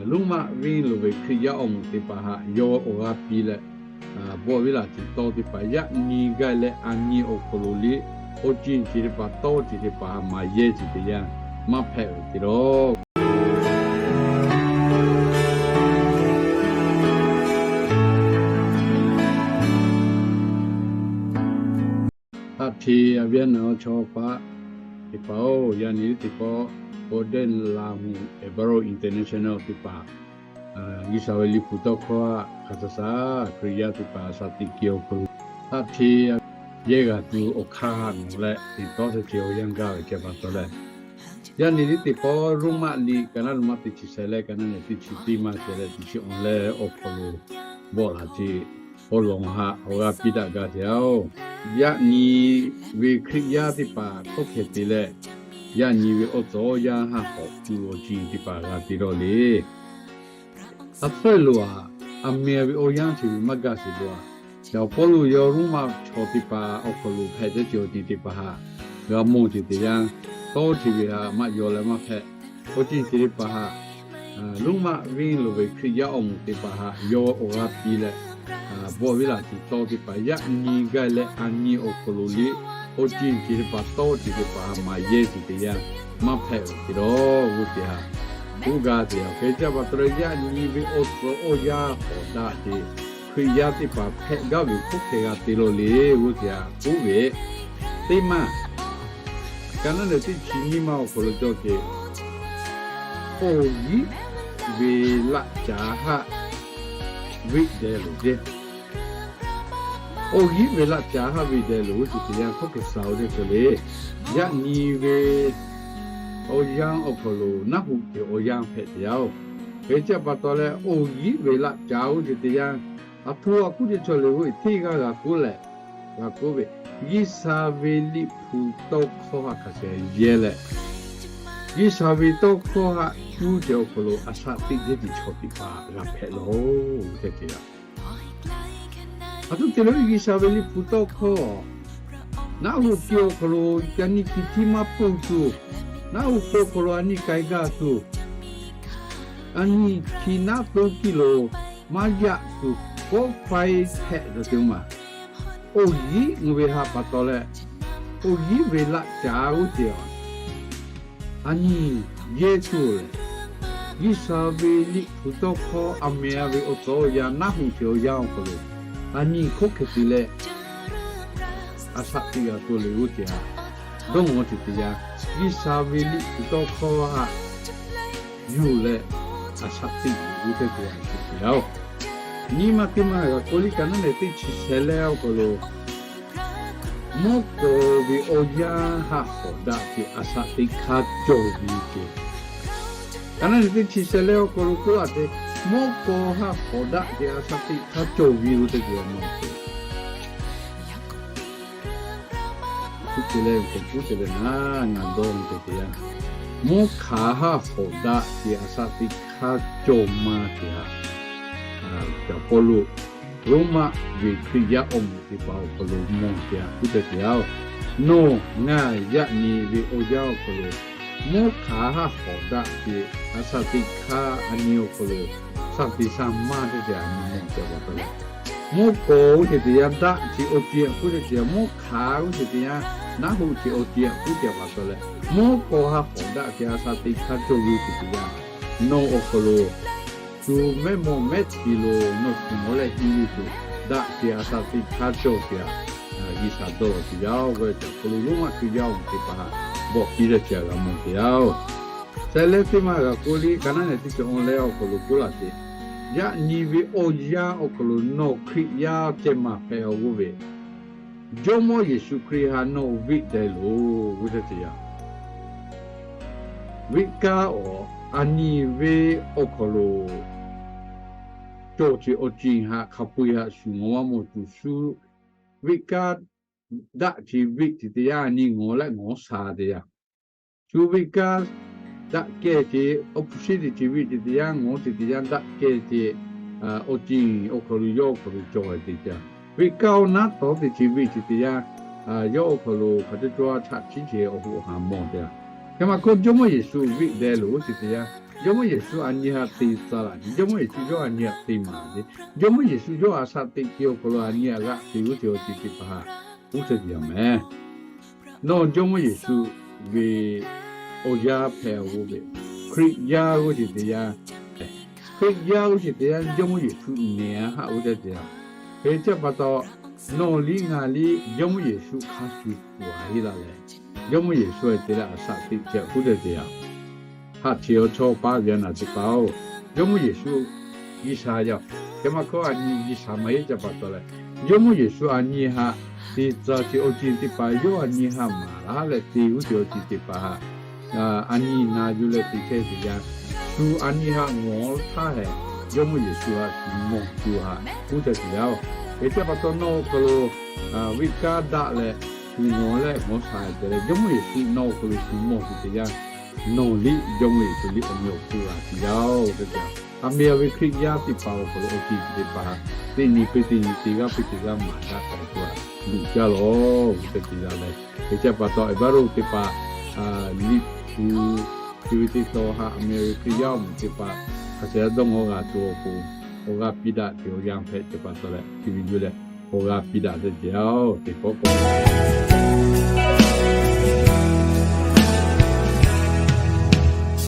Roˉmaꞈ venˇ loˍ ve Hkriꞈ yaˇ awˬ moˍ teˇ hpaˍ htaꞈ yawˇ awˬ g'aˇ piˇ leh, bawˆ ve laꞈ ceuˬ tawˇ teˇ hpaˍ yaꞈ nyi gaˇ leh a nyi awˬ hk'aw lo liꞈ awˬ ceuˬ chi teˇ hpaˍ tawˇ chi teˇ hpaˍ htaꞈ maˍ yehˇ ceuˬ teˇ yanˇ maˇ hpehꞈ ve te lawˬ. Haꞈ hteꞈ a ve a naˬ chaw paˍ teˇ hpaˍ-oˬ, yaꞈ nyi teˇ pawˆ Golden Lahu Ebaro International teˇ hpaˍ, G'uiˬsha ve Liꞈ hpu tawˇ hkawˇ htaꞈ hk'a shaˍ shaˍ Hkriꞈ yaˇ teˇ hpaˍ a shaꞈ teꞈ kehˬ awˬ hk'aw lo, haꞈ hteꞈ yehˇ g'a tuˬ awˬ hk'aˇ nawˬ leh teꞈ tawˉ teˇ ceuˬ awˬ yanˇ gaˇ ve ceh pa taw leh, yaꞈ nyi teˇ pawˆ Roˉmaꞈ liꞈ ka naˉ lo maˇ teˇ chi shehˍ leh ka naˉ nehˬ teˇ chi teˇ maˇ shehˍ leh teˇ chi awˬ leh awˬ hk'aw lo bawˆ laꞈ ceuˬ awˬ lawn htaꞈ awˬ g'aˇ piˇ daꞈ gaˇ te-oˬ. Yaꞈ nyi ve Hkriꞈ yaˇ teˇ hpaˍ hkawˇ hkeh te leh, yaꞈ nyi ve awˬ tcuhˍ awˬ yanˇ haˆ hawꞈ tuˬ awˬ ceuˬ teˇ hpaˍ g'a te lawˬ le. A pfuhˇ loˬ aꞈ, a meh ve awˬ yanˇ ceuˬ ve maˇ gaˇ sheˍ loˬ aꞈ. Yaꞈ Pawˇluꞈ yawˇ Roˉmaꞈ chaw teˇ hpaˍ awˬ hk'aw lo hpehꞈ teˇ ceuˬ awˬ ceuˬ teˇ hpaˍ htaꞈ g'a mawˬ ceuˬ teˇ yanˇ, tawˇ ceuˬ ve htaꞈ maˇ yaw leh maˇ hpehꞈ. Awˬ ceuˬ chi teˇ hpaˍ htaꞈ Roˉmaꞈ venˇ loˍ ve Hkriꞈ yaˇ awˬ moˍ teˇ hpaˍ htaꞈ yawˇ awˬ g'aˇ piˇ leh, bawˆ ve laꞈ ceuˬ tawˇ teˇ hpaˍ yaꞈ nyi gaˇ leh a nyi awˬ hk'aw lo liꞈ awˬ ceuˬ chi teˇ hpaˍ tawˇ ceuˬ teˇ hpaˍ htaꞈ maˍ yehˇ ceuˬ teˇ yanˇ maˇ hpehꞈ ve te lawˬ g'oˇ te htaꞈ k'oˆ gaˇ te yaꞈ. Hk'e te pa taw leh yaꞈ nyi ve awˬ tcuhˍ awˬ yanˇ hawꞈ daꞈ te Hkriꞈ yaˇ teˇ hpaˍ hpehꞈ gaˇ ve hkawˇ hkeh g'a te lawˬ le g'oˇ te htaꞈ k'oˆ ve teˇ maˇ ka naˉ lehˬ teˇ chi nyiˇ maˇ awˬ hk'aw lo cawˬ ce, awˬ g'iˉ ve laꞈ ca haˆ veˆ deh loˬ ce. Awˬ g'iˉ ve laꞈ ca haˆ veˆ deh loˬ g'oˇ ceuˬ teˇ yanˇ hkawˇ hkeh sha-oˬ te cawˬ le. Yaꞈ nyi ve awˬ yanˇ awˬ hk'aw lo naˆ hoꞈ ceuˬ awˬ yanˇ hpehꞈ te yaˇ-oˬ. Hk'e te pa taw leh awˬ g'iˉ ve laꞈ ca g'oˇ ceuˬ teˇ yanˇ, aˬ htoꞈ ma k'oˆ ce cawˬ le g'oˇ teˇ g'aˇ g'a k'oˆ leh, g'a k'oˆ ve, G'uiˬsha ve Liꞈ hpu tawˇ hkawˇ htaꞈ hk'a shehˍ yehˇ leh, G'uiˬsha ve tawˇ hkawˇ htaꞈ cuˇ ceh awˬ hk'aw lo a shaꞈ teꞈ jehˇ tiꞈ chaw teˇ hpaˍ g'a hpehꞈ lawˬ tehꞈ te yaˇ. Aˬ htoꞈ te leh G'uiˬsha ve Liꞈ hpu tawˇ hkawˇ naˆ hoꞈ ceuˬ awˬ hk'aw lo ca nyi hkiˬ htiˇ maˇ poˆ tuˬ, naˆ hoꞈ ceuˬ awˬ hk'aw lo a nyi k'ai gaˇ tuˬ, a nyi hkiˬ naˆ to kiˇ lo maˇ yaꞈ tuˬ kawˆ faiˇ hpehꞈ ve te maˬ. Awˬ g'iˉ mvuh ve htaꞈ pa taw leh, awˬ g'iˉ ve laꞈ ca g'oˇ ceuˬ a nyi yehˇ tuˬ leh, G'uiˬsha ve Liꞈ hpu tawˇ hkawˇ a meh a ve awˬ tcuhˍ awˬ yanˇ naˆ hoꞈ ceuˬ awˬ yanˇ awˬ hk'aw lo a nyi hkawˇ hkeh te leh a shaꞈ teꞈ g'a tuˬ le g'oˇ ceuˬ a dawˇ ngaw ceuˬ teˇ yanˇ, G'uiˬsha ve Liꞈ hpu tawˇ hkawˇ htaꞈ yuˬ leh a shaꞈ teꞈ g'oˇ tehꞈ te a shu te yaˇ-oˬ. Nyi ma teˇ ma g'a k'oˆ liˇ ka naˉ lehˬ teˇ chi shehˍ leh awˬ hk'aw lo mawˇ kawˍ ve awˬ yanˇ haˆ hawꞈ daꞈ ceh a shaꞈ teꞈ hk'a cawˬ ve ceh. Ka naˉ lehˬ teˇ chi shehˍ leh awˬ hk'aw lo k'oˆ a te, mawˇ kawˍ haˆ hawꞈ daꞈ ceh a shaꞈ teꞈ hk'a cawˬ ve g'oˇ tehꞈ te a ma te. Kuˇ te leh, kuˇ te leh na, ngaˬ dawˇ ve te te yaˇ. Mawˇ hkanˍ haˆ hawꞈ daꞈ ceh a shaꞈ teꞈ hk'a cawˬ ma te a. Yaꞈ Pawˇluꞈ Roˉmaꞈ ve Hkriꞈ yaˇ awˬ moˍ teˇ hpaˍ awˬ hk'aw lo mawˬ te a kuˇ te te yaˇ-oˬ. Nawˬ ngaˬ yaꞈ nyi ve awˬ yanˇ awˬ hk'aw lo mawˇ hkanˍ haˆ hawꞈ daꞈ ceh a shaꞈ teꞈ hk'a a nyi awˬ hk'aw lo shaꞈ teꞈ shaꞈ maˇ teˇ te a nyi mawˬ te pa taw leh, mawˇ kawˍ g'oˇ ceuˬ teˇ yanˇ daꞈ ceh awˬ ceuˬ a kuˇ te te yaˇ, mawˇ hkanˍ g'oˇ ceuˬ teˇ yanˇ naˆ hoꞈ ceh awˬ ceuˬ a kuˇ te pa taw leh, mawˇ kawˍ haˆ hawꞈ daꞈ ceh a shaꞈ teꞈ hk'a cawˬ ve ceuˬ teˇ yanˇ nawˬ awˬ hk'aw lo shu mehˆ mawˬ mehˆ tiˍ lo nawˬ shu mawˬ leh hiˇ ve tuˬ daꞈ ceh a shaꞈ teꞈ hk'a cawˬ te a. G'uiˬsha dawˇ law te yaˇ-oˬ ve awˬ hk'aw lo Roˉmaꞈ Hkriꞈ yaˇ awˬ moˍ teˇ hpaˍ htaꞈ bawˆ piˇ leh ceh g'a mawˬ te yaˇ-oˬ. Shehˍ leh teˇ ma g'a k'oˆ liˇ ka naˉ lehˬ teˇ chi awˬ leh awˬ hk'aw lo k'oˆ laˇ te, yaꞈ nyi ve awˬ yanˇ awˬ hk'aw lo nawˬ Hkriꞈ yaˇ ceh maˬ hpehꞈ-oˬ g'oˇ ve, Jawˇmawˇ Yeˍsuˆ Hkriꞈ htaꞈ nawˬ veˆ deh loˬ g'oˇ te te yaˇ. Veˆ kaˇ awˬ, a nyi ve awˬ hk'aw lo cawˬ ceh awˬ ceuˬ haꞈ hk'a peu-eˬ haꞈ shu ngawˬ maˇ mawˬ tuˬ shu veˆ kaˇ daꞈ ceh veˆ ceh te yaˇ a nyi ngawˬ leh ngawˬ sha te yaˇ. Shu veˆ kaˇ daꞈ kehˬ ceh awˬ hpu shiˉ teˇ ceuˬ veˆ ceh te yaˇ ngawˬ ceh te yaˇ daꞈ kehˬ ceh awˬ ceuˬ awˬ hk'aw lo yawˇ awˬ hk'aw lo cawˬ te yaˇ. Veˆ kaˇ awˬ naˉ tawˍ teˇ ceuˬ veˆ ceh te yaˇ yawˇ awˬ hk'aw lo hk'aˬ cawˇ cawˇ a chaꞈ chiˉ ceh awˬ hoꞈ haˍ mawˬ te yaˇ. Hk'e maˬ hkawˇ Jawˇmawˇ Yeˍsuˆ veˆ deh loˬ ceh te yaˇ Jawˇmawˇ Yeˍsuˆ a nyi htaꞈ te tcuh laꞈ ce. Jawˇmawˇ Yeˍsuˆ yawˇ a nyi htaꞈ te maˍ ce. Jawˇmawˇ Yeˍsuˆ yawˇ a shaꞈ teꞈ ce awˬ hk'aw lo a nyi htaꞈ g'aꞈ te g'uˇ ceuˬ awˬ ceuˬ teˇ hpaˍ htaꞈ uˉ caˇ tuˬ yaˇ mehˍ. Nawˬ Jawˇmawˇ Yeˍsuˆ ve awˬ yaˇ hpehꞈ-a g'oˇ ve, Hkriꞈ yaˇ g'uˇ ceuˬ teˇ yanˇ, Hkriꞈ yaˇ g'uˇ ceuˬ teˇ yanˇ Jawˇmawˇ Yeˍsuˆ nehˬ-a haꞈ uˉ caˇ tuˬ yaˇ. Hk'e te pa taw, nawˬ liˇ ngaˬ liˇ Jawˇmawˇ Yeˍsuˆ hk'a shuˍ shuˍ a heˆ laˇ leh, Jawˇmawˇ Yeˍsuˆ a te leh a shaꞈ teꞈ ce uˉ caˇ tuˬ yaˇ. Haꞈ che awˬ chawˇ paˆ ve a naˬ teˇ hpaˍ-oˬ, Jawˇmawˇ Yeˍsuˆ G'uiˬsha yaˇ-oˬ. Hk'e maˇ hkawˇ a nyi G'uiˬsha maˇ heˆ ca pa taw leh, Jawˇmawˇ Yeˍsuˆ a nyi htaꞈ te tcuh ce awˬ ceuˬ teˇ hpaˍ yawˇ a nyi htaꞈ maˍ laˇ leh te g'uˇ ceuˬ awˬ ceuˬ teˇ hpaˍ htaꞈ a nyi na yuˬ leh te chehˇ tuˬ yaˇ. Shu a nyi htaꞈ ngawˬ htaˇ hehꞈ, Jawˇmawˇ Yeˍsuˆ htaꞈ shu mawˬ tuˬ htaꞈ uˉ caˇ tuˬ yaˇ-oˬ. Hk'e te pa taw nawˬ awˬ hk'aw lo venˇ kaˉ daꞈ leh shu ngawˬ leh ngawˬ sha te leh Jawˇmawˇ Yeˍsuˆ nawˬ awˬ hk'aw lo shu mawˬ tuˬ teˇ yanˇ, nawˬ liˇ Jawˇmawˇ Yeˍsuˆ liˇ awˬ meh awˬ hponˇ g'a tuˬ yaˇ-oˬ tehꞈ, a meh a ve Hkriꞈ yaˇ teˇ hpaˍ awˬ hk'aw lo awˬ ceuˬ teˇ hpaˍ teˇ nyi hk'e teˇ nyi te g'aˇ hk'e te g'aˇ maˍ daꞈ k'ai tuˬ htaꞈ luˬ caˇ lawˬ tehꞈ te la leh, hk'e te pa taw Eˍbaˆruˆ teˇ hpaˍ, Liꞈ hpu, chi ve teˇ taw htaꞈ a meh ve Hkriꞈ yaˇ awˬ moˍ teˇ hpaˍ hk'a shehˍ dawˇ ngawˇ g'a tuˬ awˬ pon, awˬ g'aˇ piˇ daꞈ tuˬ awˬ yanˇ hpehꞈ te pa taw leh chi ve yuˬ leh, awˬ g'aˇ piˇ daꞈ tehꞈ te yaˇ-oˬ, teˇ pawˆ k'o